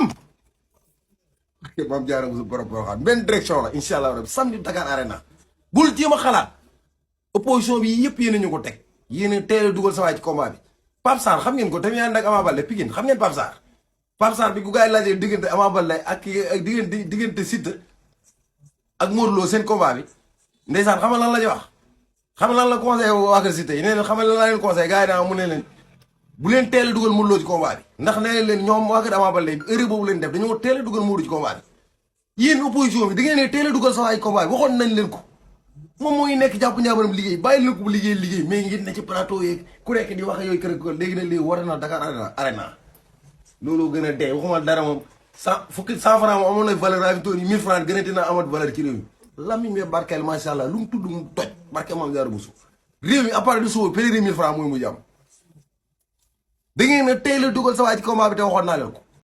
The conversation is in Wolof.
lëndëm maam jaara musu borom xam benn direction la incha allah rabbi samedi Dakar Arena bul jéem a xalaat opposition bi yëpp yéen ñu ko teg yéen a teel a dugal sa waay ci combat bi Pape Sarr xam ngeen ko tamit ànd ak Ama Baldé Pikine xam ngeen Pape Sarr bi ku gars yi laajee diggante Ama Baldé ak diggante Siteu ak Modou Lo seen combat bi ndeysaan xam nga lan la ñu wax xam nga lan la conseillé waa kër Siteu yi nee leen xam nga lan la leen conseillé gars yi daa mu ne leen bu leen teel a dugal Modou Lo ci combat bi ndax nee leen ñoom waa kër Ama Baldé erreur boobu leen def dañoo teel a dugal Modou ci combat bi yéen opposition bi da ngeen ne teel a dugal sa waay combat bi waxoon nañ leen ko moom mooy nekk jàpp njaabaram liggéey bàyyi leen ko bu liggéey mais ngeen ne ci plateau yeeg ku nekk di wax yooyu kër ko léegi nag léegi war na Dakar Arena loolu gën a dee waxuma dara moom 100 francs moom amoon na valeur a fi toon yi 1000 francs gën a dina amat valeur ci réew mi lami mais barkeel macha allah lu mu tudd mu toj barkeel maam jaara busu réew mi à part de suba péréri 1000 francs mooy mu jàmm da ngeen a teel a dugal sa waay ci combat bi te waxoon naa leen ko